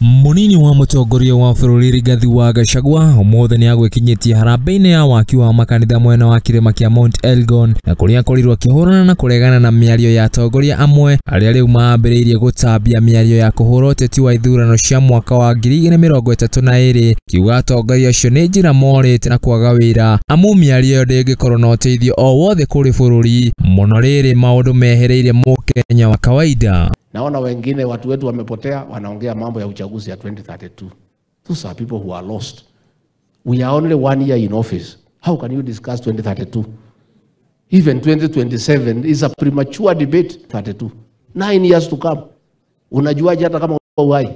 Munini wa mutongoria wa bũrũri Rigathi wa Gachagua ũmũthĩ nĩagwĩkinyĩtie harambee-inĩ ya waki wa makanitha mwena wa kĩrĩma kĩa Mount Elgon na kũrĩa akorirwo akĩhũrana na kũregana na mĩario ya atongoria amwe arĩa rĩu mambĩrĩirie gũtambia mĩario ya kũhũra ũteti wa ithurano cia mwaka wa 2032 kiuga atongoria acio nĩ njĩra morĩte na kwaga wĩra amu mĩario ĩyo ndĩngĩkorwo na ũteithio o wothe kũrĩ bũrũri mũno rĩrĩ maũndũ mehereire mũkenya wa kawaida. Naona wengine watu wetu wamepotea, wanaongea mambo ya uchaguzi ya 2032. Those are people who are lost. We are only 1 year in office. How can you discuss 2032? Even 2027 is a premature debate. 32. 9 years to come. Unajuaje hata kama uhai?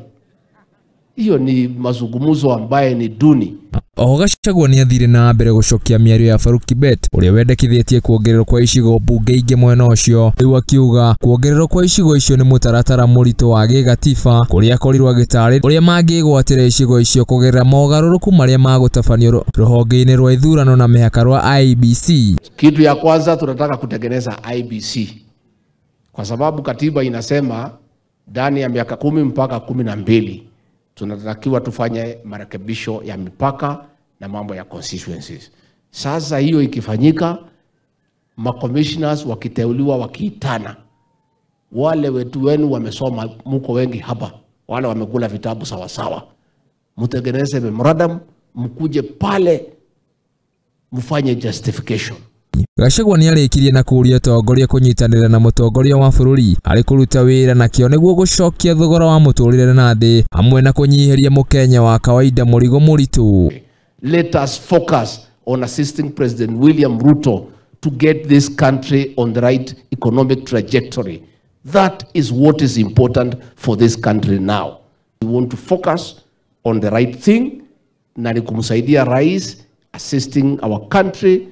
Hiyo ni mazungumzo ambaye ni duni. Oho Gachagua nĩathire na mbere gũcokia mĩario ya Farouk Kibet ũrĩa wendekithĩtie kuongererwo kwa icigo mbunge ingĩ mwena ũcio, rĩu akiuga kuongererwo kwa icigo icio nĩ mũtaratara mũritũ wa gĩgatiba kũrĩa akorirwo agĩtarĩria ũrĩa mangĩgwatĩra icigo icio kũgerera mogarũrũku marĩa magũtabanio rũhonge-inĩ rwa ithurano na mĩhaka rwa IEBC. Kitu ya kwanza tunataka kutengeneza IEBC kwa sababu katiba inasema ndani ya miaka 10 mpaka 12 tunatakiwa tufanye marekebisho ya mipaka na mambo ya constituencies. Sasa hiyo ikifanyika, ma-commissioners wakiteuliwa wakiitana, wale wetu wenu wamesoma, muko wengi hapa, wale wamekula vitabu sawa sawa, mtengeneze memorandum, mkuje pale mfanye justification. Gachagua nĩarĩkirie na kũũria atongoria kũnyitanĩra na mũtongoria wa bũrũri harĩ kũruta wĩra na kĩo nĩguo gũcokia thogora wa mũtũrĩre na thĩ hamwe na kũnyihĩria mũkenya wa kawaida mũrigo mũritũ. Let us focus on assisting President William Ruto to get this country on the right economic trajectory. That is what is important for this country now. We want to focus on the right thing na ni kumsaidia rais, assisting our country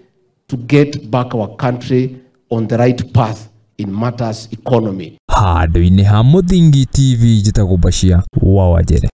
to get back our country on the right path in matters economy. Handũ-inĩ ha Mũthingi TV njĩtagwo Bashir wa Wajere.